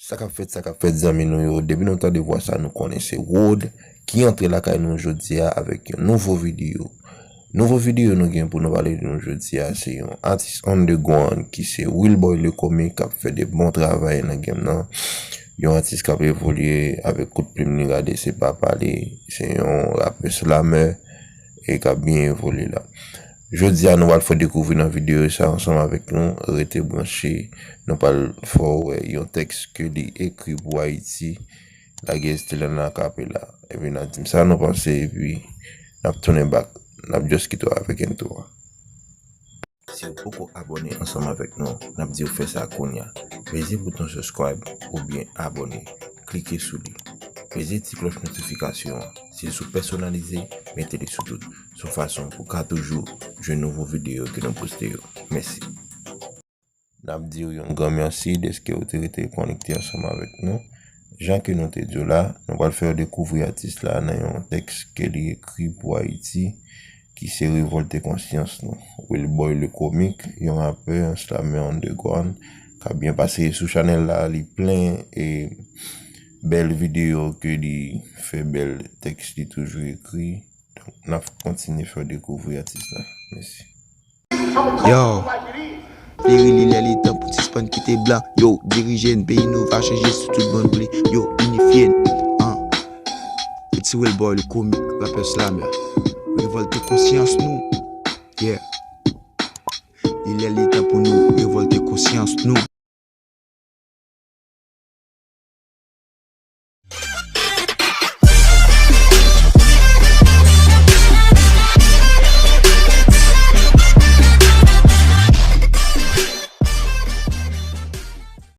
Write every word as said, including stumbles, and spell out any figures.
Sa k ap fèt, sa k ap fèt, zanmi nou yo. Depi nou tande vwa sa, nou konnen se Rod ki antre lakay nou jodi a avèk yon nouvo videyo. Nouvo videyo nou gen pou nou pale de nou jodi a, se yon atis underground ki se Willboy le Comic k ap fè de bon travay nan game nan. Yon atis k ap evolye avèk kout plim li, gade, se pa pale, se yon rapè slamè e k ap byen evolye la. Jodi a, nou pral fè dekouvri nan videyo sa ansanm avèk nou. Rete branche, nou pral fè w wè yon tèks ke li ekri pou Ayiti. Lage estila nan akapela. Epi n a di m sa nou panse, epi n ap tounen back. N ap just kite w avèk entwo a. Si w poko abòne ansanm avèk nou, n ap di w fè sa kounye a. Peze bouton subscribe oubyen abòne. Klike sou li. Peze ti klòch notifikasyon an. Si sou pèsonalize, mete li sou tout. Se yon fason pou w ka toujou jwenn nouvo videyo ke nou poste yo. Mèsi. N ap di w yon gran mèsi dèske w te rete konekte ansanm avèk nou. Jan ke nou te di w la, nou pral fè w dekouvri atis la nan yon tèks ke li ekri pou Ayiti, ki se Revòlte Konsyans Nou. Willboy le Comic, yon rapè, yon slamè underground, k ap byen pase sou chanèl la, li plen e bèl videyo ke li fè, bèl tèks li toujou ekri. Donk, n ap kontinye fè w dekouvri atis la. Mèsi. Yo, Fleri, li lè li tan pou n sispann kite blan yo dirije n. Peyi nou va chanje sou tout bann vle yo inifye n. An. Ti Willboy le Comic, rapè slamè. Revòlte konsyans nou. Yeah. Li lè li tan pou nou revòlte konsyans nou.